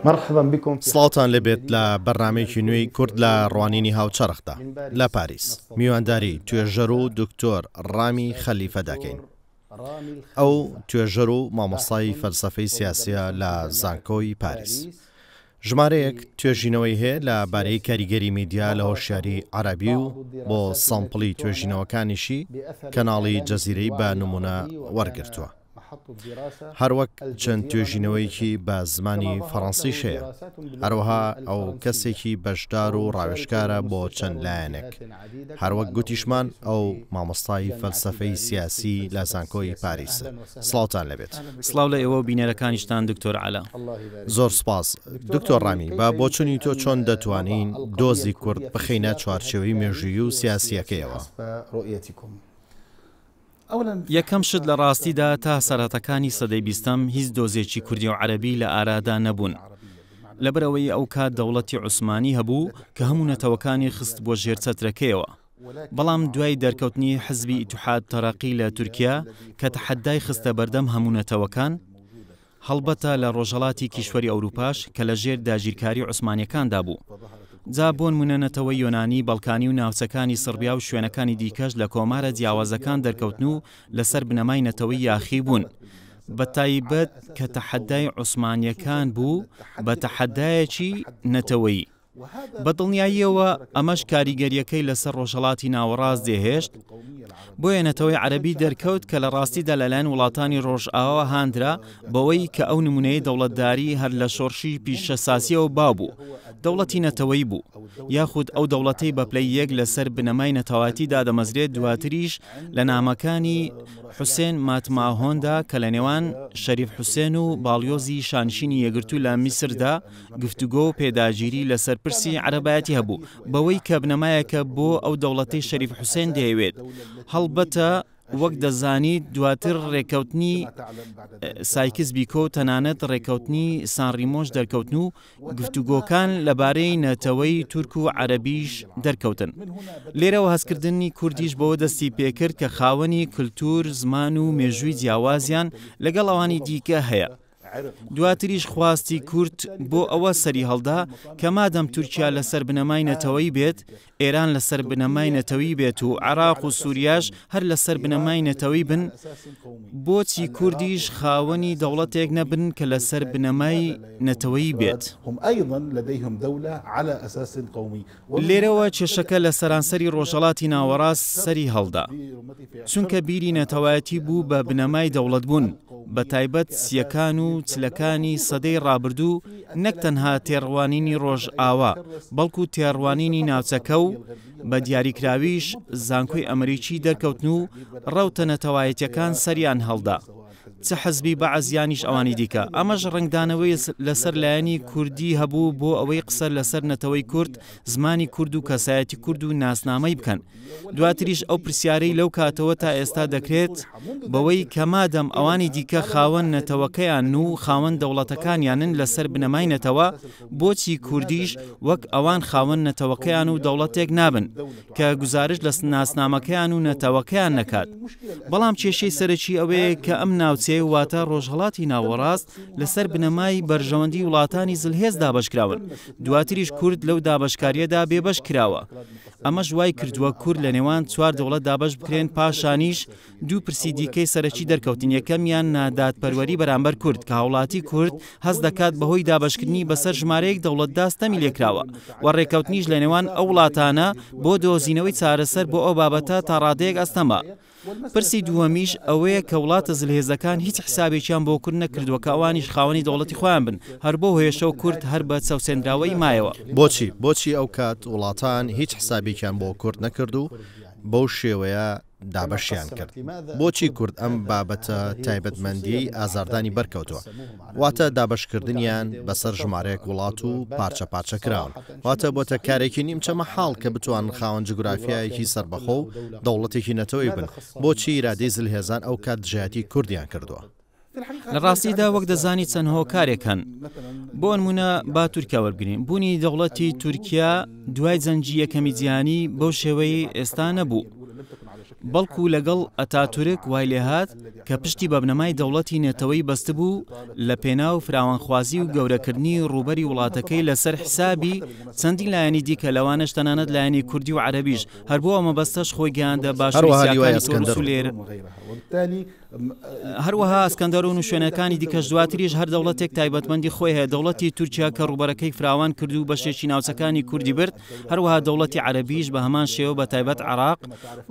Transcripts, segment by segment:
مرحبا بكم في سڵاوتان لێبێت لە بەرنامەیەکی نوێی کورد لە ڕوانینی هاوچەرخدا لە پاریس میوانداری توێژەر و دکتۆر ڕامی خەلیفە دەکەین. ئەو توێژەر و مامۆستای فەلسەفەی سیاسیە لە زانکۆی پاریس. ژمارەیەک توێژینەوەی هەیە لە بارەی کاریگەری میدیا لە هۆشیاری عەرەبی و بۆ سامپڵی توێژینەوەکانیشی کەناڵی جەزیرەی بە نمونە وەرگرتووە. هەروەک چەند توێژینەوەیەکی بە زمانی فەڕەنسیش هەیە. هەروەها ئەو کەسێکی بەشدار و ڕاوێژکارە بۆ چەند لایەنێک. هەروەک گوتیشمان ئەو مامۆستای فەلسەفەی سیاسی لە زانکۆی پاریسە. سڵاوتان لێبێت. سڵاو لە ئێوە و بینەرەکانیشتان دکتۆر عەلا. زۆر سوپاس. دکتۆر ڕامی، بە بۆچونی تۆ چۆن دەتوانین دۆزی کورد بخەینە چوارچێوەی مێژوویی و سیاسییەکەیەوە؟ یەکەم شت لە ڕاستیدا تا سەرەتەکانی سەدەی بیستەم هیچ دۆزێکی کوردی و عەرەبی لە ئارادا نەبوون. لەبەرئەوەی ئەوکات دەوڵەتی عوسمانی هەبوو کە هەموو نەتەوەکانی خستبووە ژێر چەترەکەیەوە. بەڵام دوای دەرکەوتنی حزبی ئیتحاد تەرەقی لە تورکیا کە تەحەدای خستە بەردەم هەموو نەتەوەکان، هەڵبەتە لە ڕۆژهەڵاتی کیشوەری ئەوروپاش کە لە ژێر داگیرکاری عوسمانیەکاندا بوو. جا بۆنمونە نەتەوەی یۆنانی، بەڵکانی و ناوچەکانی سڕبیا و شوێنەکانی دیکەش لە کۆمارە جیاوازەکان دەرکەوتن و لەسەر بنەمای نەتەوەی یاخی بوون. بەتایبەت کە تەحەدای عوسمانیەکان بوو بە تەحەدایەکی نەتەوەیی. بە دڵنیاییەوە ئەمەش کاریگەرییەکەی لەسەر ڕۆژهەڵاتی ناوەڕاست جێهێشت، بۆیە نەتەوەی عەرەبی دەرکەوت کە لە ڕاستیدا لەلایەن وڵاتانی ڕۆژئاواوە هاندرا بەوەی کە ئەو نمونەیەی دەوڵەتداری هەر لە شۆڕشی پیشەسازییەوە باو بوو دەوڵەتی نەتەوەیی بوو یاخود ئەو دەوڵەتەی بە پلەی یەک لەسەر بنەمای نەتەوایەتی دادەمەزرێت دواتریش لە نامەکانی حوسێن ماتماهۆندا کە لە نێوان شەریف حوسێن و باڵیۆزی شانشینی یەکگرتوو لە میسردا گفتوگۆ و پێداگیری لەسەر پرسی عەرەبایەتی هەبوو، بەوەی کە بنەمایەکە بۆ ئەو دەوڵەتەی شەریف حوسێن دەیەوێت. هەڵبەتە وەک دەزانیت دواتر ڕێککەوتنی سایکس بیکۆ و تەنانەت ڕێککەوتنی سان ڕیمۆش دەرکەوتن و گفتوگۆکان لەبارەی نەتەوەی تورک و عەرەبیش دەرکەوتن. لێرەوە هەستکردنی کوردیش بەوە دەستی پێکرد کە خاوەنی کلتور، زمان و مێژووی جیاوازیان لەگەڵ ئەوانی دیکە هەیە. دواتریش خواستی کورد بۆ ئەوە سەریهەڵدا کە مادەم تورکیا لەسەر بنەمای نەتەوەیی بێت، ئێران لەسەر بنەمای نەتەویی بێت و عێراق و سوریاش هەر لەسەر بنەمای نەتەوەیی بن، بۆچی کوردیش خاوەنی دەوڵەتێک نەبن کە لەسەر بنەمای نەتەوەیی بێت؟ لێرەوە کێشەکە لە سەرانسەری ڕۆژهەڵاتی ناوەڕاست سەری هەڵدا، چونکە بیری نەتەوایەتی بوو بە بنەمای دەوڵەتبوون، بە تایبەت سییەکان و چلەکانی سەدەی ڕابردوو نەک تەنها تێڕوانینی ڕۆژئاوا، بەڵکو تێڕوانینی ناوچەکە و بە دیاریکراویش زانکۆی ئەمریکی دەرکەوتن و ڕەوتە نەتەوایەتیەکان سەریان هەڵدا. چ حزبی بەعس یانیش ئەوانی دیکە، ئەمەش ڕەنگدانەوەی لەسەر لایەنی کوردی هەبوو بۆ ئەوەی قسە لەسەر نەتەوەی کورد، زمانی کورد و کەسایەتی کورد و ناسنامەی بکەن. دواتریش ئەو پرسیارەی لەو کاتەوە تا ئێستا دەکرێت بەوەی کە مادەم ئەوانی دیکە خاوەن نەتەوەکەیانن و خاوەن دەوڵەتەکانیانن لەسەر بنەمای نەتەوە، بۆچی کوردیش وەک ئەوان خاوەن نەتەوەکەیان و دەوڵەتێک نابن؟ کە گوزارشت لە ناسنامەکەیان و نەتەوەکەیان نەکات. بەڵام کێشەی سەرەکی ئەوەیە کە ئەم ناوچەیە واتە ڕۆژهەڵاتی ناوەڕاست لەسەر بنەمای بەرژەوەندی وڵاتانی زلهێز دابەشکراون، دواتریش کورد لەو دابەشکارییەدا بێبەش کراوە. ئەمەش وای کردووە کورد لە نێوان چوار دەوڵەت دابەش بکرێن، پاشانیش دوو پرسی دیکەی سەرەکی دەرکەوتن، یەکەمیان نادادپەروەری بەرامبەر کورد، کە هاوڵاتی کورد هەست دەکات بەهۆی دابەشکردنی بەسەر ژمارەیەک دەوڵەتدا ستەمی لێکراوە و ڕێککەوتنیش لەنێوان ئەو وڵاتانە بۆ دۆزینەوەی چارەسەر بۆ ئەو بابەتە تا ڕادەیەک ئەستەمە. پرسی دووەمیش ئەوەیە کە وڵاتە زلهێزەکان هیچ حسابێکیان بۆ کورد نەکردووە کە ئەوانیش خاوەنی دەوڵەتی خۆیان بن، هەر بەو هۆیەشەوە کورد هەر بە چەوسێنراوەیی مایەوە. بۆچی؟ بۆچی ئەوکات وڵاتان هیچ حسابێکیان بۆ کورد نەکرد و بەو شێوەیە دابەشیان کرد. بۆچی کورد ئەم بابەتە تایبەتمەندییەی ئازاردانی بەرکەوتووە؟ واتە دابەشکردنیان بەسەر ژمارەیەک وڵات و پارچە پارچە کراون. واتە بۆتە کارێکی نیمچە مەحاڵ کە بتوانن خاوەن جوگرافیایەکی سەربەخۆ و دەوڵەتێکی نەتەوەی بن. بۆچی ئیرادەی زلهێزان ئەوکات دژایەتی کوردیان کردووە؟ لە ڕاستیدا وەک دەزانی چەند هۆکارێک هەن. بۆ نمونە با تورکیا وەرگین بوونی دەوڵەتی تورکیا دوای جەنگی یەکەمی جیهانی بەو شێوەی ئێستا نەبوو. بەڵکو لەگەڵ ئەتاتورک وای لێهات کە پشتی بە بنەمای دەوڵەتی نەتەوەی بەستبوو لە پێناو فراوانخوازی و گەورەکردنی ڕووبەری وڵاتەکەی لەسەر حسابی چەندین لایەنی دیکە لەوانەش تەنانەت لایەنی کوردی و عەرەبیش، هەر بۆ ئەو مەبەستەش خۆی گەیاندە باشووری هەروەها لیوای چیاکانی تۆرس و ئەسکەندەرون. لێر. هەروەها ئەسکەندەرون و شوێنەکانی دیکەش، دواتریش هەر دەوڵەتێک تایبەتمەندی خۆی هەیە، دەوڵەتی تورکیا کە ڕووبەرەکەی فراوان کرد و بەشێکی ناوچەکانی کوردی برد، هەروەها دەوڵەتی عەرەبیش بە هەمان شێوە بە تایبەت عێراق،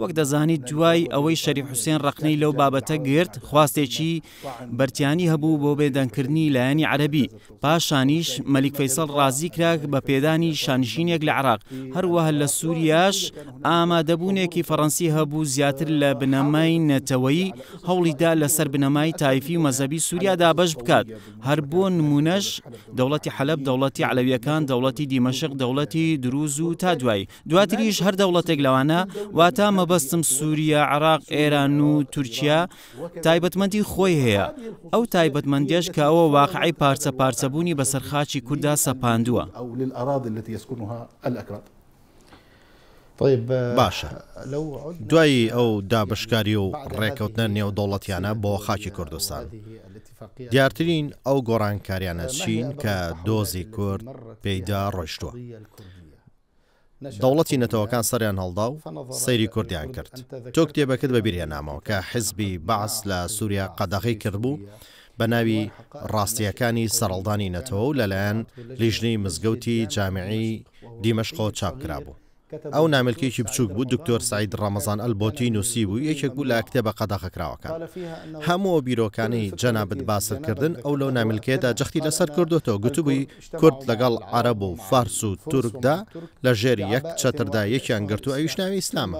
وەک دەزانیت دوای ئەوەی شەریف حوسێن ڕەخنەی لەو بابەتە گرت خواستێکی بەرتیانی هەبوو بۆ بێدەنگکردنی لایەنی عەرەبی، پاشانیش مەلیک فەیسەڵ ڕازی کرا بە پێدانی شانشینێک لە عێراق، هەروەها لە سوریاش ئامادەبوونێکی فەڕەنسی هەبوو زیاتر لە بنەمای نەتەوەیی هەوڵیدا لەسەر بنەمای تایفی و مەزهەبی سوریا دابەش بکات، هەر بۆ نموونەش دەوڵەتی حەلەب، دەوڵەتی عەلەویەکان، دەوڵەتی دیمەشق، دەوڵەتی دروز و تا دوایی. دواتریش هەر دەوڵەتێک لەوانە، واتە مەبەستم سوریا، عێراق، ئێران و تورکیا، تایبەتمەندی خۆی هەیە، ئەو تایبەتمەندیەش کە ئەوە واقعی پارچە پارچەبوونی بەسەر خاکی کورددا سەپاندووە. باشە دوای ئەو دابەشکاری و ڕێکەوتنە نێودەوڵەتیانە بۆ خاکی کوردستان، دیارترین ئەو گۆڕانکاریانە چین کە دۆزی کورد پێیدا ڕۆیشتووە؟ دەوڵەتی نەتەوەکان سەریان هەڵدا و سەیری کوردیان کرد. تۆ کتێبەکەت بەبیر هێنامەوە کە حیزبی بەعس لە سووریا قەدەغەی کردبوو بە ناوی ڕاستییەکانی سەرهەڵدانی نەتەوە و لەلایەن لیژنەی مزگەوتی جامیعی دیمەشقەوە چاپ کرابوو. ئەو نامیلکەیەکی بچووک بوو دکتۆر سەعید ڕەمەزان ئەلبۆتی نووسیبووی، یەکێک بوو لە کتێبە قەدەغەکراوەکان. هەموو ئەو بیرۆکانەی جەنابت باست کردن ئەو لەو نامیلکەیەدا جەختی لەسەر کردۆتەوە، گوتبووی کورد لەگەڵ عەرەب و فارس و تورکدا لە ژێر یەک چەتردا یەکیان گرت و ئەویش ناوی ئیسلامە.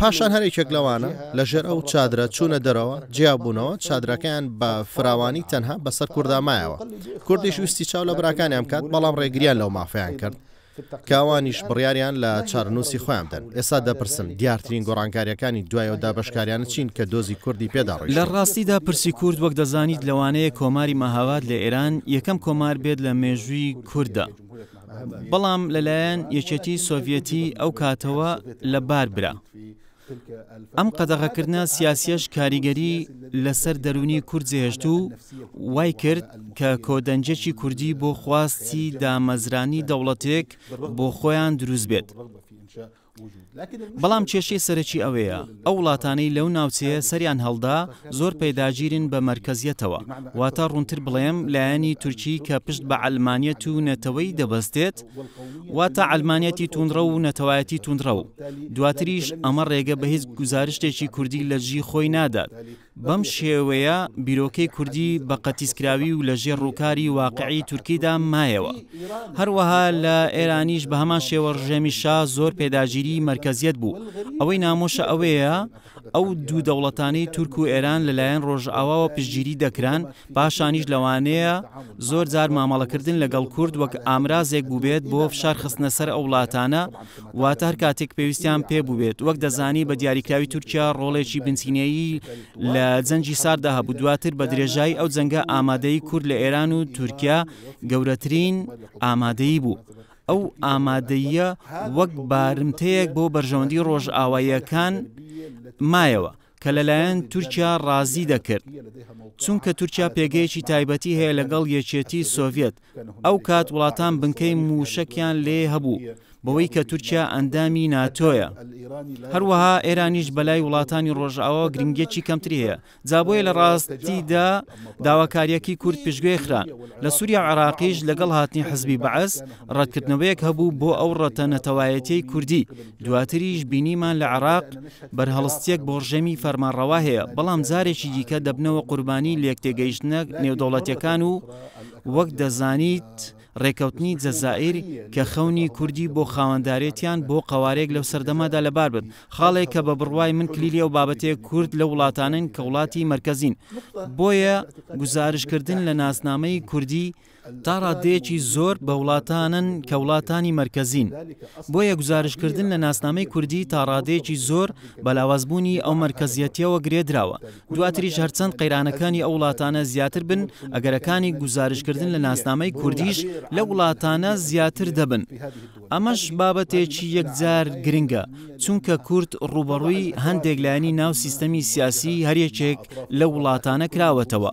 پاشان هەر یەکێک لەوانە لە ژێر ئەو چادرە چوونە دەرەوە، جیا بوونەوە، چادرەکەیان بە فراوانی تەنها بەسەر کوردا مایەوە. کوردیش ویستی چاو لە براکانیان بکات، بەڵام ڕێگریان لەو مافەیان کرد. کە ئەوانیش بڕیاریان لە چارەنووسی خۆیان بدەن. ئێستا دەپرسم، دیارترین گۆڕانکارییەکانی دوای ئەو دابەشکارییانە چین کە دۆزی کوردی پێدا لە ڕۆیشتووە؟ ڕاستیدا پرسی کورد وەک دەزانیت لەوانەیە کۆماری مەهاباد لە ئێران یەکەم کۆمار بێت لە مێژووی کورددا، بەڵام لەلایەن یەکێتی سۆڤیەتی ئەو کاتەوە لە بار برا. ئەم قەدەغەکردنە سیاسیەش کاریگەری لەسەر دەروونی کورد جێهێشت و وای کرد کە کۆدەنگێکی کوردی بۆ خواستی دامەزرانی دەوڵەتێک بۆ خۆیان دروست بێت. بەڵام کێشەی سەرەکی ئەوەیە ئەو وڵاتانەی لەو ناوچەیە سەریان هەڵدا زۆر پێداگیرن بە مەرکەزیەتەوە، واتە ڕوونتر بڵێم لایەنی تورکی کە پشت بە عەلمانیەت و نەتەوەی دەبەستێت، واتە عەلمانیەتی توندڕەو و نەتەوایەتی توندڕەو، دواتریش ئەمە ڕێگە بە هیچ گوزارشتێکی کوردی لە جی خۆی نادات، بەم شێوەیە بیرۆکەی کوردی بە قەتیسکراوی و لە ژێر ڕووکاری واقعی تورکیدا مایەوە. هەروەها لە ئێرانیش بە هەمان شێوە ڕژێمی شا زۆر پێداگیری مەرکەزیەت بوو. ئەوەی نامۆشە ئەوەیە ئەو دوو دەوڵەتانەی تورک و ئێران لەلایەن ڕۆژئاواوە پشتگیری دەکران، پاشانیش لەوانەیە زۆر جار مامەڵەکردن لەگەڵ کورد وەک ئامرازێک بووبێت بۆ فشار خستنە سەر ئەو وڵاتانە، واتە هەر کاتێک پێویستیان پێ بووبێت. وەک دەزانی بە دیاریکراوی تورکیا ڕۆڵێکی بنچینەیی لە جەنگی سارددا هەبوو، دواتر بە درێژایی ئەو جەنگە ئامادەیی کورد لە ئێران و تورکیا گەورەترین ئامادەیی بوو. ئەو ئامادەییە وەک بارمتەیەک بۆ بەرژەوەندی ڕۆژئاواییەکان مایەوە کە لەلایەن تورکیا ڕازی دەکرد، چونکە تورکیا پێگەیەکی تایبەتی هەیە لەگەڵ یەکێتی سۆڤیەت، ئەو کات وڵاتان بنکەی مووشەکیان لێ هەبوو بەوەی کە تورکیا ئەندامی ناتۆیە. هەروەها ئێرانیش بەلای وڵاتانی ڕۆژئاواوە گرنگیەکی کەمتری هەیە. جا بۆیە لە ڕاستیدا داواکارییەکی کورد پشتگوێ خرا. لە سوریا و عێراقیش لەگەڵ هاتنی حزبی بەعس ڕەتکردنەوەیەک هەبوو بۆ ئەو ڕەتە نەتەوایەتیەی کوردی، دواتریش بینیمان لە عێراق بەرهەڵستیەک بۆ ڕژێمی فەرمانڕەوا هەیە، بەڵام جارێکی دیکە دەبنەوە قوربانی لێکتێگەیشتنە نێودەوڵەتیەکان و وەک دەزانیت ڕێکەوتنی جەزائیر کە خەونی کوردی بۆ خاوەندارێتیان بۆ قەوارەیەک لەو سەردەمەدا لەبار برد، خاڵێک کە بە بڕوای من کلیلی ئەو بابەتەیە کورد لەو وڵاتانەن کە وڵاتی مەرکەزین بۆیە گوزارشت کردن لە ناسنامەی کوردی تا ڕاددەیەکی زۆر بە وڵاتانن کە وڵاتانی مەرکەزین. بۆیە گوزارشتکردن لە ناسنامەی کوردی تا ڕادەیەکی زۆر بە لاوازبوونی ئەو مەرکەزیەتیەوە گرێدراوە. دواتریش هەرچەند قەیرانەکانی ئەو وڵاتانە زیاتر بن، ئەگەرەکانی گوزارشتکردن لە ناسنامەی کوردیش لەو وڵاتانە زیاتر دەبن. ئەمەش بابەتێکی یەکجار گرنگە، چونکە کورد ڕووبەڕووی هەندێک لایەنی ناو سیستەمی سیاسیی هەریەکێک لەو وڵاتانە کراوەتەوە.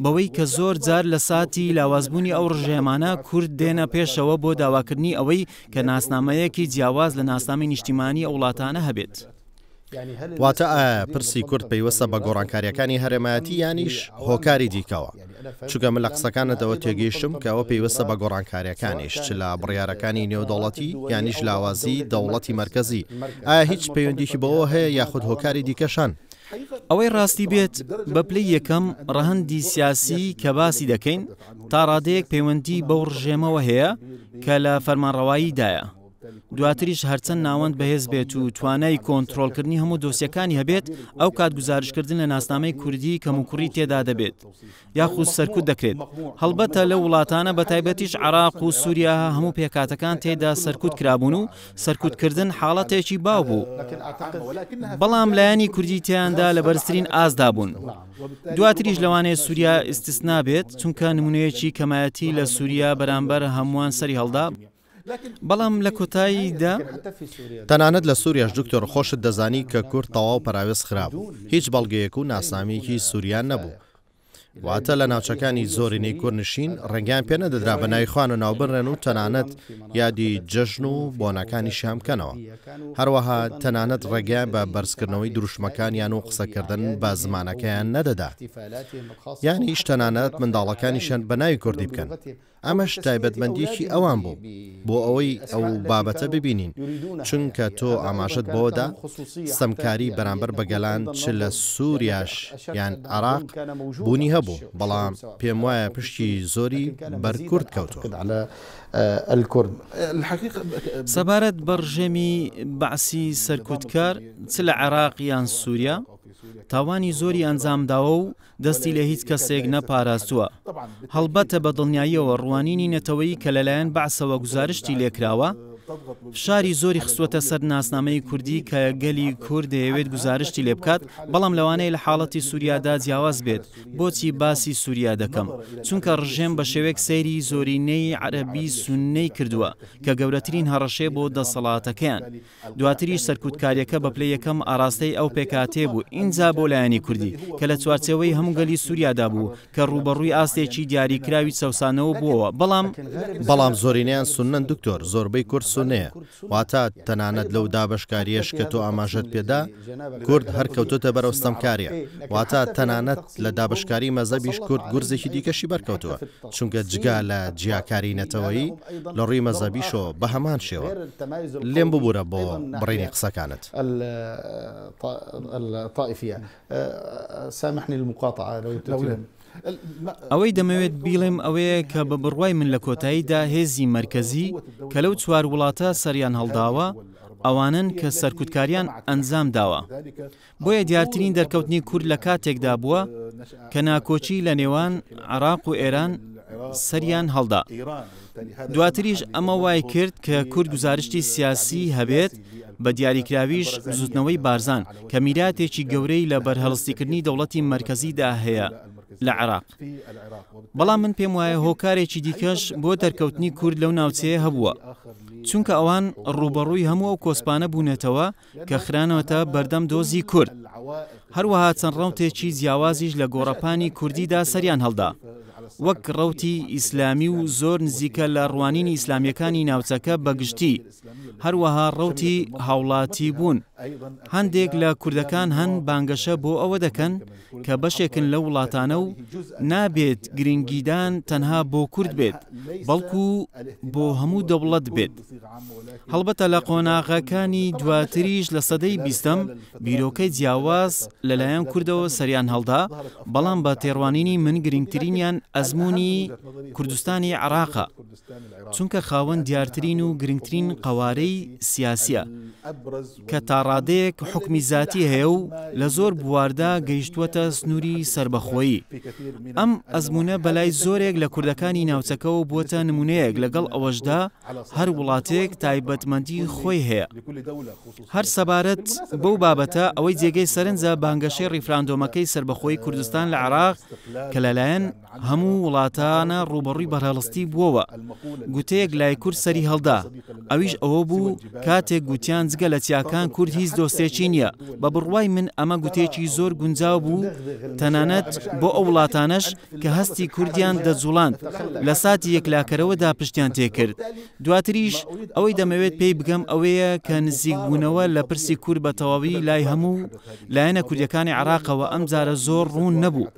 بەوەی کە زۆر جار لە ساتی لاوازبوونی ئەو ڕژێمانە کورد دێنە پێشەوە بۆ داواکردنی ئەوەی کە ناسنامەیەکی جیاواز لە ناسنامەی نیشتیمانی ئەو وڵاتانە هەبێت. واتە ئایا پرسی کورد پەیوەستە بە گۆڕانکارییەکانی هەرێمایەتی یانیش هۆکاری دیکەوە؟ چونکە من لە قسەکانتەوە تێگەیشتم کە ئەوە پەیوەستە بە گۆڕانکارییەکانیش چ لە بڕیارەکانی نێودەوڵەتی یانیش لاوازی دەوڵەتی مەرکەزی، ئایا هیچ پەیوەندیی بەوەوە هەیە یاخود هۆکاری دیکەش هەن؟ ئەوەی ڕاستی بێت بە پلەی یەکەم ڕەهەندی سیاسی کە باسی دەکەین تا ڕادەیەک پەیوەندی بەو ڕژێمەوە هەیە کە لە فەرمانڕەواییدایە. دواتریش هەرچەند ناوەند بەهێز بێت و توانای کۆنترۆڵکردنی هەموو دۆسیەکانی هەبێت، ئەوکات گوزارشتکردن لە ناسنامەی کوردی کەموکوڕی تێدا دەبێت. یاخود سەرکوت دەکرێت. هەڵبەتە لەو وڵاتانە بەتایبەتیش عێراق و سوریا هەموو پێکهاتەکان تێیدا سەرکوت کرابوون و سەرکوتکردن حاڵەتێکی باو بوو، بەڵام لایەنی کوردی تێیاندا لە بەرزترین ئاستدا بوون. دواتریش لەوانەیە سوریا ئیستسنا بێت، چونکە نمونەیەکی کەمایەتی لە سوریا بەرامبەر هەمووان سەریهەڵدا، بەڵام لە کۆتاییدا. تەنانەت لە سوریاش دکتۆر خۆشت دەزانی کە کورد تەواو پەراوێز خرابوو، هیچ بەڵگەیەک و ناسنامەیەکی سوریان نەبوو، واتە لە ناوچەکانی زۆرینەی کوردنشین ڕێگەیان پێ نەدەدرا بە ناوی خۆیانەوە ناوبنرێن و تەنانەت یادی جەژن و بۆنەکانیشیان بکەنەوە. هەروەها تەنانەت ڕێگەیان بە بەرزکردنەوەی دروشمەکانیان و قسەکردن بە زمانەکەیان نەدەدا. یانیش تەنانەت منداڵەکانیشیان بە ناوی کوردی بکەن. ئەمەش تایبەتمەندییەکی ئەوان بوو بۆ ئەوەی ئەو بابەتە ببینین، چونکە تۆ ئاماژەت بەوە دا، ستەمکاری بەرامبەر بە گەلان چ لە سووریاش یان عێراق بوونی هەبوو، بەڵام پێموایە پشکی زۆری بەر کورد کەوتووە. سەبارەت بە ڕژێمی بەعسی سەرکوتکار چ لە عێراق یان سووریا، تاوانی زۆری ئەنجامداوە و دەستی لە هیچ کەسێک نەپاراستووە. هەڵبەتە بە دڵنیاییەوە ڕوانینی نەتەوەیی کە لەلایەن بەعسەوە گوزارشتی لێکراوە، فشاری زۆری خستووەتە سەر ناسنامەی کوردی کە گەلی کورد دەیەوێت گوزارشتی لێبکات، بەڵام لەوانەیە لە حاڵەتی سوریادا جیاواز بێت. بۆچی باسی سوریا دەکەم؟ چونکە ڕژێم بە شێوەیەک سەیری زۆرینەی عەرەبی سوننەی کردووە کە گەورەترین هەڕەشەیە بۆ دەسەڵاتەکەیان. دواتریش سەرکوتکاریەکە بە پلەی یەکەم ئاراستەی ئەو پێکهاتەیە بوو ئینجا بۆ لایەنی کوردی کە لە چوارچێوەی هەموو گەلی سوریادا بوو کە ڕووبەڕووی ئاستێکی دیاریکراوی چەوسانەوە بووەوە بەڵام بەڵام زۆرینەیان سوننەن دکتۆر، زۆربەی کورد سوننەیە، واتە تەنانەت لەو دابەشکارییەش کە تۆ ئاماژەت پێدا کورد هەر کەوتۆتە بەرەو ستەمکارییە، واتە تەنانەت لە دابەشکاری مەزەبیش کورد گورزێکی دیکەشی بەرکەوتووە، چونکە جگا لە جیاکاری نەتەوەیی، لە ڕووی مەزهەبیشەوە بە هەمان شێوە. لێم ببورە بۆ بڕینی قسەکانت. ئەوەی دەمەوێت بیڵێم ئەوەیە کە بە بڕوای من لە کۆتاییدا هێزی مەرکەزی کە لەو چوار وڵاتە سەریان هەڵداوە ئەوانەن کە سەرکوتکاریان ئەنجام داوە. بۆیە دیارترین دەرکەوتنی کورد لە کاتێکدا بووە کە ناکۆکی لە نێوان عێراق و ئێران سەریان هەڵدا. دواتریش ئەمە وای کرد کە کورد گوزارشتی سیاسی هەبێت بە دیاریکراویش بزوتنەوەی بارزان کە میراتێکی گەورەی لە بەرهەڵستیکردنی دەوڵەتی مەرکەزیدا هەیە لە عێراق. بەڵام من پێم وایە هۆکارێکی دیکەش بۆ دەرکەوتنی کورد لەو ناوچەیە هەبووە چونکە ئەوان ڕووبەڕووی هەموو ئەو کۆسپانە بوونەتەوە کە خرانەوەتە بەردەم دۆزی کورد. هەروەها چەند ڕەوتێکی جیاوازیش لە گۆڕەپانی کوردیدا سەریان هەڵدا، وەک ڕەوتی ئیسلامی و زۆر نزیکە لە ڕوانینی ئیسلامییەکانی ناوچەکە بە گشتی، هەروەها ڕەوتی هاوڵاتیبوون. هەندێک لە کوردەکان هەن بانگەشە بۆ ئەوە دەکەن کە بەشێکن لەو وڵاتانە و نابێت گرنگیدان تەنها بۆ کورد بێت، بەڵکو بۆ هەموو دەوڵەت بێت. هەڵبەتە لە قۆناغەکانی دواتریش لە سەدەی بیستەم بیرۆکەی جیاواز لەلایەن کوردەوە سەریان هەڵدا، بەڵام بە تێڕوانینی من گرنگترینیان ئەزموونی کوردستانی عێراقە، چونکە خاوەن دیارترین و گرنگترین قەوارەی سیاسییە کە تاڕادەیەک حوکمی زاتی هەیە و لە زۆر بواردا گەیشتووەتە سنووری سەربەخۆیی. ئەم ئەزموونە بەلای زۆرێک لە کوردەکانی ناوچەکەوە بووەتە نموونەیەک، لەگەڵ ئەوەشدا هەر وڵاتێک تایبەتمەندی خۆی هەیە. هەر سەبارەت بەو بابەتە، ئەوەی جێگەی سەرنجە بانگەشەی ڕیفراندۆمەکەی سەربەخۆیی کوردستان لە عێراق کە لەلایەن هەموو وڵاتانە ڕووبەڕووی بەرهەڵستی بووەوە، گوتەیەک لای کورد سەری هەڵدا، ئەویش ئەوە بوو کاتێک گوتیان جگە لە چیاکان کورد هیچ دۆستێکی نییە، بە بڕوای من ئەمە گوتەیەکی زۆر گونجاو بوو تەنانەت بۆ ئەو وڵاتانەش کە هەستی کوردیان دەجوڵاند لە ساتی یەکلاکەرەوەدا پشتیان تێکرد. دواتریش ئەوەی دەمەوێت پێی بگەم ئەوەیە کە نزیکبوونەوە لە پرسی کورد بە تەواوی لای هەموو لایەنە کوردیەکانی عێراقەوە ئەمجارە زۆر ڕوون نەبوو.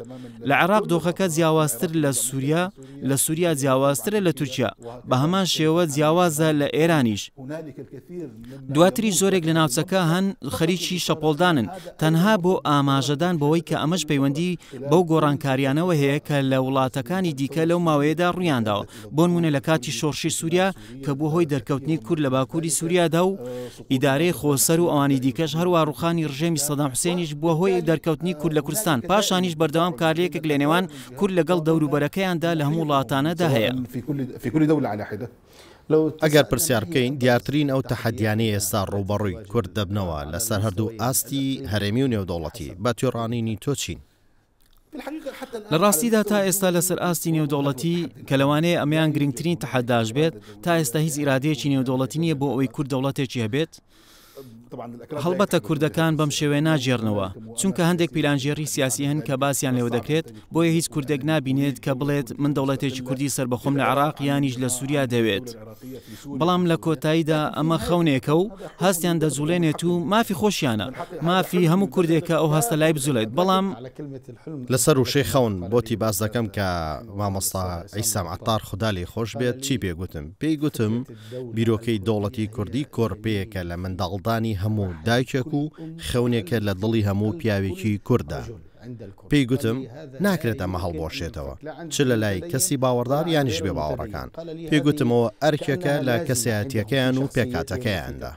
لە عێراق دۆخەکە جیاوازتر لە سوریا، لە سوریا جیاوازترە لە تورکیا، بە هەمان شێوە جیاوازە لە ئێرانیش. دواتریش زۆرێک لە ناوچەکە هەن خەریکی شەپۆڵدانن، تەنها بۆ ئاماژەدان بەوەی کە ئەمەش پەیوەندی بەو گۆڕانکاریانەوە هەیە کە لە وڵاتەکانی دیکە لەو ماوەیەدا ڕوویانداوە، بۆنمونە لە کاتی شۆڕشی سوریا کە بووە هۆی دەرکەوتنی کورد لە باکوری سوریادا و ئیدارەی خۆسەر و ئەوانی دیکەش، هەروا ڕوخانی ڕژێمی سەدام حوسێنیش بووە هۆی دەرکەوتنی کورد لە کوردستان، پاشانیش بەردەوام کارلێکێک لە نێوان کورد لەگەڵ دەوروبەرەکەیاندا لە هەموو وڵاتانەدا هەیە. ئەگەر پرسیار بکەین دیارترین ئەو تەحەدیانەی ئێستا ڕووبەڕووی کورد دەبنەوە لەسەر هەردوو ئاستی هەرێمی و نێودەوڵەتی بە تێڕوانینی تۆ چین؟ لە ڕاستیدا تا ئێستا لەسەر ئاستی نێودەوڵەتی کە لەوانەیە ئەمەیان گرنگترین تەحەداش بێت، تا ئێستا هیچ ئیرادەیەکی نێودەوڵەتی نییە بۆ ئەوەی کورد دەوڵەتێکی هەبێت، هەڵبەتە کوردەکان بەم شێوەیە ناگێڕنەوە، چونکە هەندێک پیلانگێڕی سیاسی هەن کە باسیان لێوە دەکرێت، بۆیە هیچ کوردێک نابینێت کە بڵێت من دەوڵەتێکی کوردی سەربەخۆم لە عێراق یانیش لە سوریا دەوێت. بەڵام لە کۆتاییدا ئەمە خەونێکە و هەستیان دەجوڵێنێت و مافی خۆشیانە، مافی هەموو کوردێکە ئەو هەستە لای بجوڵێت، بەڵام. لەسەر وشەی خەون بۆتی باس دەکەم کە مامۆستا عیسام عەتار خودا لێی خۆش بێت چی پێ گوتم، پێی گوتم بیرۆکەی دەوڵەتی کوردی کۆرپەیەکە لە منداڵدانی هەموو دایکێک و خەونێکە لە دڵی هەموو پیاوێکی کورددا. پێی گوتم ناکرێت ئەمە هەڵبوەشێتەوە، چ لە لای کەسی باوەڕدار یانیش بێباوەڕەکان. پێی گوتم ئەوە ئەرکێکە لە کەسایەتییەکەیان و پێکهاتەکەیاندا.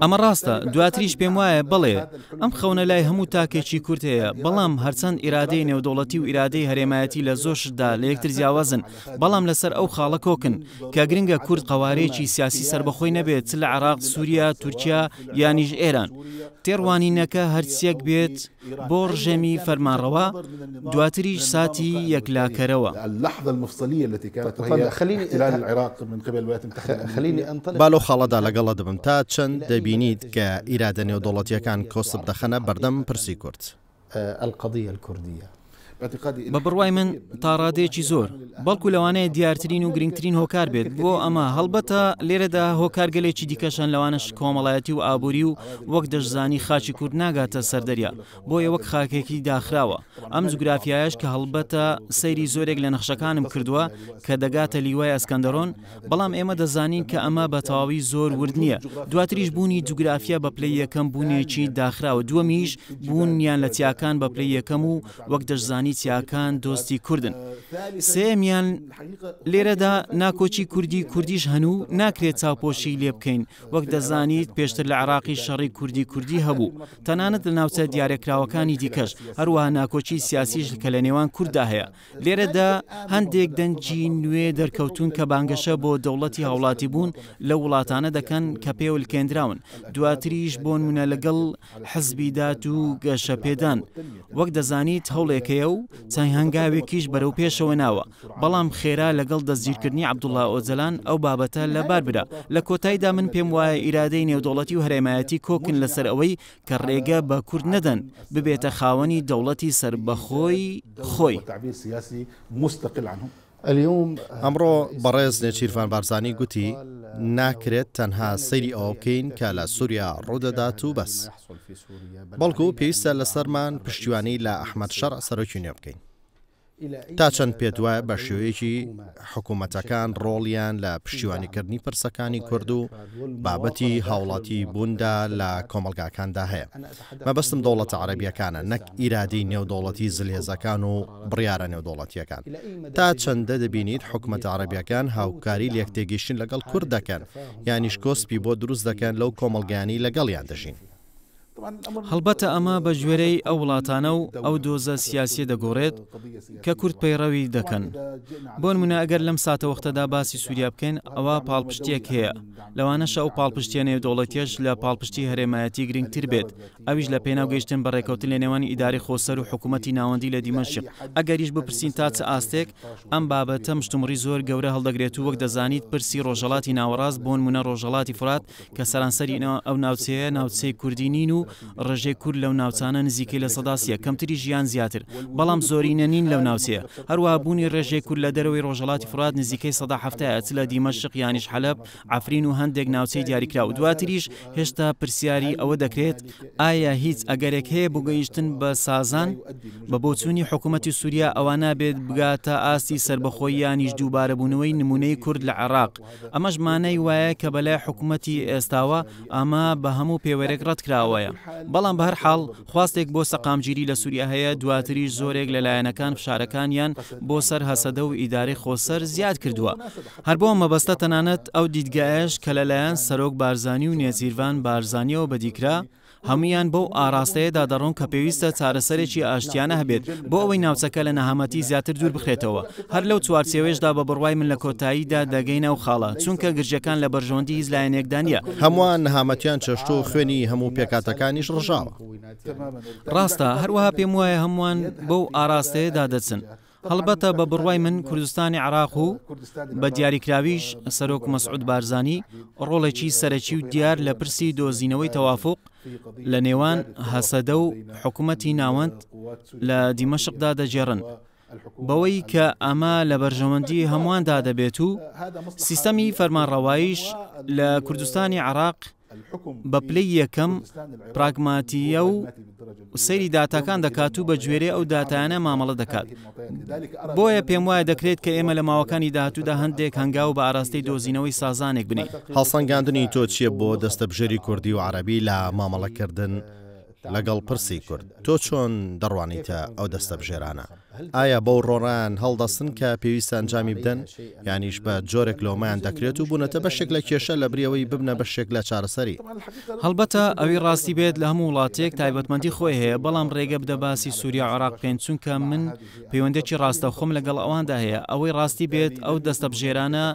ئەمە ڕاستە، دواتریش پێموایە بەڵێ، ئەم خەونە لای هەموو تاکێکی کورد هەیە، بەڵام هەرچەند ئیرادەی نێودەوڵەتی و ئیرادەی هەرێمایەتی لە زۆر شتدا لە یەکتر جیاوازن، بەڵام لەسەر ئەو خاڵە کۆکن، کە گرنگە کورد قەوارەیەکی سیاسی سەربەخۆی نەبێت چ لە عێراق، سوریا، تورکیا یانیش ئێران. تێڕوانینەکە هەرچیەک بێت بۆ ڕژێمی فەرمانڕەوا، دواتریش ساتی یەکلاکەرەوە. با لەو خاڵەدا لەگەڵت بم، تا چەند دەبینیت کە ئیرادە نێودەوڵەتییەکان کۆسپ دەخەنە بەردەم پرسی کورد؟ بە بڕوای من تا ڕادەیەکی زۆر، بەڵکو لەوانەیە دیارترین و گرنگترین هۆکار بێت بۆ ئەمە، هەڵبەتە لێرەدا هۆکارگەلێکی دیکەش هەن لەوانەش کۆمەڵایەتی و ئابووری و وەک دەشزانی خاکی کورد ناگاتە سەر دەریا بۆیە وەک خاکێکی داخراوە ئەم جوگرافیایەش کە هەڵبەتە سەیری زۆرێک لە نەخشەکانم کردووە کە دەگاتە لیوای ئەسکەندەرۆن بەڵام ئێمە دەزانین کە ئەمە بە تەواوی زۆر ورد نییە. دواتریش بوونی جوگرافیا بە پلەی یەکەم بوونێکی داخراوە، دووەمیش بوونیان لە چیاکان بە پلەی یەکەم و وەک دەشزانی چیاکان دۆستی کوردن. سێیەمیان لێرەدا ناکۆکی کوردی کوردیش هەن و ناکرێت چاوپۆشی لێ بکەین، وەک دەزانیت پێشتر لە عێراقیش شەڕی کوردی کوردی هەبوو تەنانەت لە ناوچە دیارەکراوەکانی دیکەش، هەروەها ناکۆکی سیاسیش کە لە نێوان کورددا هەیە. لێرەدا هەندێک دەنگی نوێ دەرکەوتوون کە بانگەشە بۆ دەوڵەتی هاوڵاتیبوون لەو وڵاتانە دەکەن کە پێوە لکێندراون، دواتریش بۆنمونە لەگەڵ حزبی داد و گەشەپێدان وەک دەزانیت هەوڵێک هەیە و چەند هەنگاوێکیش بەرەو پێشەوە ناوە، بەڵام خێرا لەگەڵ دەستگیرکردنی عەبدوڵا ئۆجەلان ئەو بابەتە لەبار برا. لە کۆتاییدا من پێم وایە ئیرادەی نێودەوڵەتی و هەرێمایەتی کۆکن لەسەر ئەوەی کە ڕێگە بە کورد نەدەن ببێتە خاوەنی دەوڵەتی سەربەخۆی خۆی. ئەمڕۆ بەڕێز نێچیرڤان بارزانی گوتی، ناکرێت تەنها سەیری ئەوە بکەین کە لە سووریا ڕوودەدات و بەس، بەڵکو پێویستە لەسەرمان پشتیوانی لە ئەحمەد شەرع سەرۆکی نوێ بکەین. تا چەند پێت وایە بە شێوەیەکی حکوومەتەکان ڕۆڵیان لە پشتیوانیکردنی پرسەکانی کورد و بابەتی هاوڵاتی بووندا لە کۆمەڵگاکاندا هەیە؟ مەبەستم دەوڵەتە عەرەبییەکانە نەک ئیرادەی نێودەوڵەتی زلهێزەکان و بڕیارە نێودەوڵەتییەکان. تا چەندە دەبینیت حکومەتە عەرەبییەکان هاوکاری لێکتێگەیشتن لەگەڵ کورد دەکەن یانیش کۆسپی بۆ دروست دەکەن لەو کۆمەڵگایانەی لەگەڵیان دەژین؟ هەڵبەتە ئەمە بە گوێرەی ئەو وڵاتانە و ئەو دۆزە سیاسییە دەگۆڕێت کە کورد پەیڕەوی دەکەن. بۆ نموونە ئەگەر لەم ساتەوەختەدا باسی سووریا بکەین، ئەوا پاڵپشتییەک هەیە، لەوانەشە ئەو پاڵپشتییە نێودەوڵەتییەش لە پاڵپشتی هەرێمایەتی گرنگتر بێت، ئەویش لە پێناو گەیشتن بە ڕێکەوتن لە نێوان ئیدارەی خۆسەر و حکوومەتی ناوەندی لە دیمەشق. ئەگەریش بپرسین تا چ ئاستێک ئەم بابەتە مشتومڕی زۆر گەورە هەڵدەگرێت و وەک دەزانیت پرسی ڕۆژهەڵاتی ناوەڕاست بۆنموونە ڕۆژهەڵاتی فورات کە سەرانسەری ئەو ناوچەیە ناوچەی کوردی نین و ڕێژەی کورد لەو ناوچانە نزیکەی 30% ە کەمتریش یان زیاتر بەڵام زۆرینە نین لەو ناوچەیە هەروەها بوونی ڕێژەی کورد لە دەرەوەی ڕۆژهەڵاتی فورات نزیکەی 70% ە چ لە دیمەشق یانیش حەلەب عەفرین و هەندێک ناوچەی دیاریکراو. دواتریش هێشتا پرسیاری ئەوە دەکرێت ئایا هیچ ئەگەرێک هەیە بۆ گەیشتن بە سازان؟ بە بۆچوونی حکومەتی سوریا ئەوا نابێت بگاتە ئاستی سەربەخۆیی یانیش دووبارەبوونەوەی نمونەی کورد لە عێراق. ئەمەش مانای وایە کە بەلای حکومەتی ئێستاوە ئەمە بە هەموو پێوەرێک ڕەتکراوەیە. بەڵام بەهەرحاڵ خواستێک بۆ سەقامگیری لە سوریا هەیە، دواتریش زۆرێک لە لایەنەکان فشارەکانیان بۆ سەر هەسەدە و ئیدارەی خۆسەر زیاد کردووە. هەر بۆ ئەم مەبەستە تەنانەت ئەو دیدگایەش کە لە لایەن سەرۆک بارزانی و نێچیرڤان بارزانییەوە بەدیکرا، هەموویان بەو ئاراستەیەدا دەڕۆن کە پێویستە چارەسەرێکی ئاشتیانە هەبێت بۆ ئەوەی ناوچەکە لە نەهامەتی زیاتر دوور بخرێتەوە. هەر لەو چوارچێوەیەشدا بە بڕوای من لە کۆتاییدا دەگەینە ئەو خاڵە، چونکە گرژییەکان لە بەرژەوەندی هیچ لایەنێکدا نییە. هەمووان نەهامەتیان چەشتووە و خوێنی هەموو پێکهاتەکانیش ڕژاوە. ڕاستە، هەروەها پێموایە هەمووان بەو ئاراستەیەدا دەچن. هەڵبەتە بە بڕوای من کوردستانی عێراق و بە دیاریکراویش سەرۆک مەسعود بارزانی ڕۆڵێکی سەرەکی و دیار لە پرسی دۆزینەوەی تەوافوق لە نێوان هەسەدە و حکومەتی ناوەند لە دیمەشقدا دەگێڕن بەوەی کە ئەمە لە بەرژەوەندی هەموواندا دەبێت و سیستەمی فەرمانڕەواییش لە کوردستانی عێراق بە پلەی یەکەم پراگماتییە و سەیری داتاکان دەکات و بە گوێرەی ئەو داتایانە مامەڵە دەکات. بۆیە پێموایە دەکرێت کە ئێمە لە ماوەکانی داهاتوودا هەندێک هەنگاو بە ئاراستەی دۆزینەوەی سازانێک بنێین. هەڵسەنگاندنی تۆ چییە بۆ دەستەبژێری کوردی و عەرەبی لە مامەڵەکردن لەگەڵ پرسی کورد؟ تۆ چۆن دەڕوانیتە ئەو دەستەبژێرانە؟ ئایا بەو ڕۆڵەیان هەڵدەستن کە پێویستە ئەنجامی بدەن، یانیش بە جۆرێک لۆمەیان دەکرێت و بوونەتە بەشێک لە کێشە لەبری ئەوەی ببنە بەشێک لە چارەسەری؟ هەڵبەتە ئەوی ڕاستی بێت لە هەموو وڵاتێک تایبەتمەندی خۆی هەیە، بەڵام ڕێگە بدە باسی سوریا و عێراق بکەین، چونکە من پەیوەندیەکی ڕاستەوخۆم لەگەڵ ئەواندا هەیە، ئەوەی ڕاستی بێت ئەو دەستەبژێرانە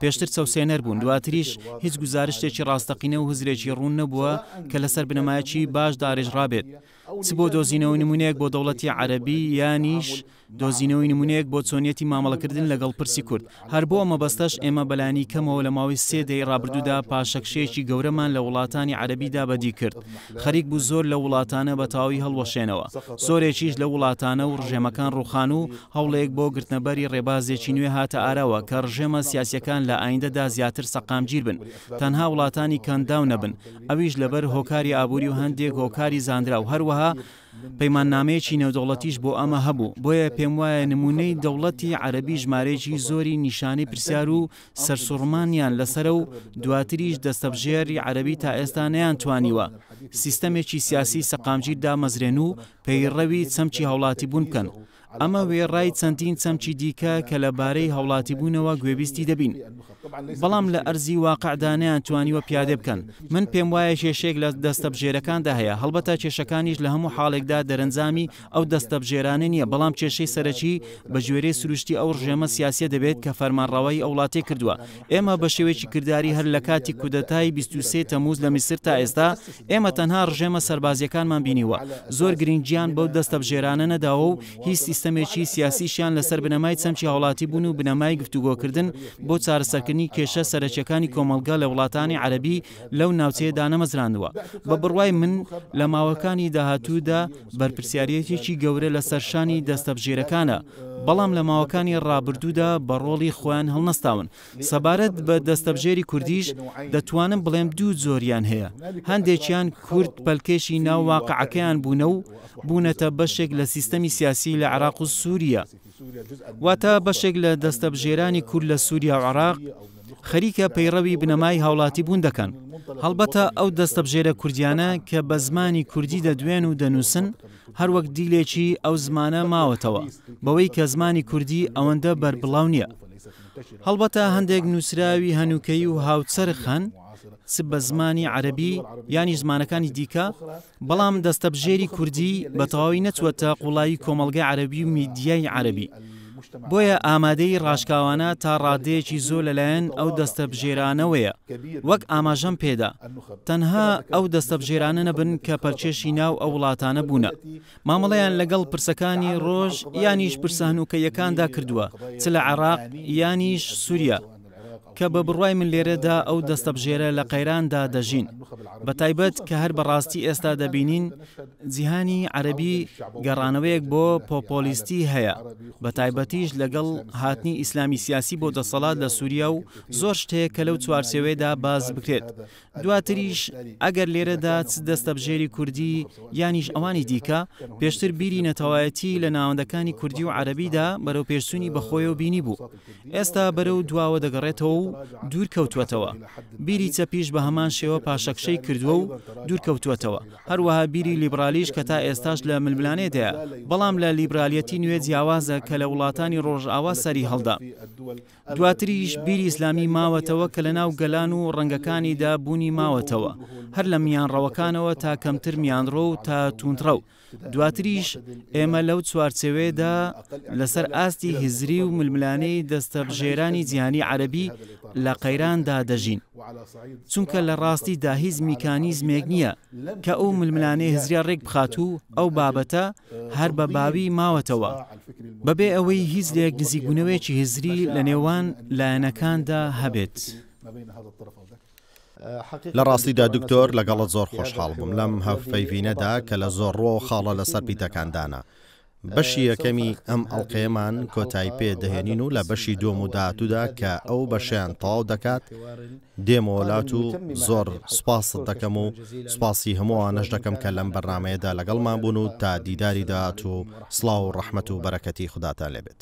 پێشتر چەوسێنەر بوون، دواتریش هیچ گوزارشتێکی ڕاستەقینە و هزرێکی ڕوون نەبووە کە لەسەر بنەمایەکی باش دارێژڕابێت، چ بۆ دۆزینەوەی نمونەیەک بۆ دەوڵەتی عەرەبی یانیش دۆزینەوەی نمونەیەک بۆ چۆنیەتی مامەڵەکردن لەگەڵ پرسی کورد. هەر بۆ ئەم مەبەستەش ئێمە بەلانی کەمەوە لە ماوەی سێ دەیەی ڕابردوودا پاشەکشەیەکی گەورەمان لە وڵاتانی عەرەبیدا بەدی کرد. خەریک بوو زۆر لەو وڵاتانە بە تەواوی هەڵوەشێنەوە. زۆرێکیش لەو وڵاتانە و ڕژێمەکان ڕووخان و هەوڵێک بۆ گرتنەبەری ڕێبازێکی نوێ هاتە ئاراوە کە ڕژێمە سیاسیەکان لە ئایندەدا زیاتر سەقامگیر بن تەنها وڵاتانی کەنداو نەبن ئەویش لەبەر هۆکاری ئابووری و هەندێک هۆکاری زانراو، هەروەها پەیماننامەیەکی نێودەوڵەتیش بۆ ئەمە هەبوو، بۆیە پێموایە نموونەی دەوڵەتی عەرەبی ژمارەیەکی زۆری نیشانەی پرسیار و سەرسوڕمانیان لەسەرە و دواتریش دەستەبژێری عەرەبی تا ئێستا نەیانتوانیوە سیستەمێکی سیاسی سەقامگیر دامەزرێن و پەیڕەوی چەمکی هاوڵاتیبوون بکەن. ئەمە وێڕای چەندین چەمکی دیکە کە لە بارەی هاوڵاتیبوونەوە گوێبیستی دەبین، بەڵام لە ئەرزی واقعدا نەیانتوانیوە پیادەی بکەن. من پێموایە کێشەیەک لە دەستەبژێرەکاندا هەیە، هەڵبەتە کێشەکانیش لە هەموو حاڵێکدا دەرەنجامی ئەو دەستەبژێرانە نییە، بەڵام کێشەی سەرەکی بە گوێرەی سروشتی ئەو ڕژێمە سیاسییە دەبێت کە فەرمانڕەوایی ئەو وڵاتەی کردووە. ئێمە بە شێوەیەکی کرداری هەر لە کاتی کودەتای 23 تەمووز لە میسر تا ئێستا، ئێمە تەنها ڕژێمە سەربازییەکانمان بینیوە، زۆر گرنگییان بەو دەستەبژێرانە نەداوە و هیچ سیستەمێکی سیاسیشیان لەسەر بنەمای چەمکی هاوڵاتیبوون و بنەمای گفتوگۆکردن بۆ چارەسەرکردنی کێشە سەرەکییەکانی کۆمەڵگە لە وڵاتانی عەرەبی لەو ناوچەیە دانەمەزراندووە. بە بڕوای من لە ماوەکانی داهاتوودا بەرپرسیاریەتێکی گەورە لەسەر شانی دەستەبژێرەکانە، بەڵام لە ماوەکانی ڕابردوودا بە ڕۆڵی خۆیان هەڵنەستاون. سەبارەت بە دەستەبژێری کوردیش دەتوانم بڵێم دوو جۆریان هەیە، هەندێکیان کورد پەلکێشی ناو واقعەکەیان بوونە و بوونەتە بەشێک لە سیستەمی سیاسی لە عێراق. عێراق و سووریا. واتە بەشێک لە دەستەبژێرانی کورد لە سووریا و عێراق خەریکە پەیڕەوی بنەمای هاوڵاتیبوون دەکەن. هەڵبەتە ئەو دەستەبژێرە کوردیانە کە بە زمانی کوردی دەدوێن و دەنووسن هەر وەک دیلێکی ئەو زمانە ماوەتەوە، بەوەی کە زمانی کوردی ئەوەندە بەربڵاو نییە. هەڵبەتە هەندێک نووسراوی هەنووکەیی و هاوچەرخ هەن، چ بە زمانی عەرەبی یانیش زمانەکانی دیکە، بەڵام دەستەبژێری کوردی بە تەواوی نەچووەتە قووڵایی کۆمەڵگەی عەرەبی و میدیای عەرەبی. بۆیە ئامادەیی ڕاشکاوانە تا ڕادەیەکی زۆر لەلایەن ئەو دەستەبژێرانەوەیە، وەک ئاماژەم پێدا، تەنها ئەو دەستەبژێرانە نەبن کە پەلکێشی ناو ئەو وڵاتانە بوونە، مامەڵەیان لەگەڵ پرسەکانی ڕۆژ یانیش پرسە هەنووکەییەکاندا کردووە، چ لە عێراق یانیش سووریا. کە بە بڕوای من لێرەدا ئەو دەستەبژێرە لە قەیراندا دەژین، بەتایبەت کە هەر بەڕاستی ئێستا دەبینین جیهانی عەرەبی گەڕانەوەیەک بۆ پۆپۆلیستی هەیە، بەتایبەتیش لەگەڵ هاتنی ئیسلامی سیاسی بۆ دەسەڵات لە سوریا و زۆر شت هەیە کە لەو چوارچێوەیەدا باس بکرێت. دواتریش ئەگەر لێرەدا چ دەستەبژێری کوردی یانیش ئەوانی دیکە، پێشتر بیری نەتەوایەتی لە ناوەندەکانی کوردی و عەرەبیدا بەرەوپێشچوونی بەخۆیەوە بینیبوو، ئێستا بەرەو دواوە دەگەڕێتەوە و دوور کەوتووەتەوە. بیری چەپیش بە هەمان شێوە پاشەکشەی کردووە و دوور کەوتووەتەوە. هەروەها بیری لیبرالیش کە تا ئێستاش لە ململانێدایە، بەڵام لە لیبرالیەتی نوێ جیاوازە کە لە وڵاتانی ڕۆژئاوا سەری هەڵدا. دواتریش بیری ئیسلامی ماوەتەوە کە لەناو گەلان و ڕەنگەکانیدا بوونی ماوەتەوە، هەر لە میانڕەوەکانەوە تا کەمتر میانڕۆ و تا تووندڕەو. دواتریش ئێمە لەو چوارچێوەیەدا لەسەر ئاستی هزری و ململانێی دەستەبژێرانی جیهانی عەرەبی لە قەیراندا دەژین. چونکە لە ڕاستیدا هیچ میکانیزمێک نییە کە ئەو ململانێ هزریە ڕێکبخات و ئەو بابەتە هەر بە باوی ماوەتەوە بەبێ ئەوەی هیچ لێکنزیکبوونەوەیەکی هزری لە نێوان لایەنەکاندا هەبێت. لە ڕاستیدا دکتۆر لەگەڵت زۆر خۆشحاڵ بووم لەم هەڤپەیڤینەدا کە لە زۆر ڕووەوە خاڵە لەسەر پیتەکان دانا. بەشی یەکەمی ئەم ئەڵقەیەمان کۆتایی پێ دەهێنین و لە بەشی دووەم و داهاتوودا کە ئەو بەشەیان تەواو دەکات دێمەوە لات و زۆر سوپاست دەکەم و سوپاسی هەموو ئەوانەش دەکەم کە لەم بەرنامەیەدا لەگەڵمان بوون و تا دیداری داهاتوو سڵاو و ڕەحمەت و بەرەکەتی خوداتان لێ بێت.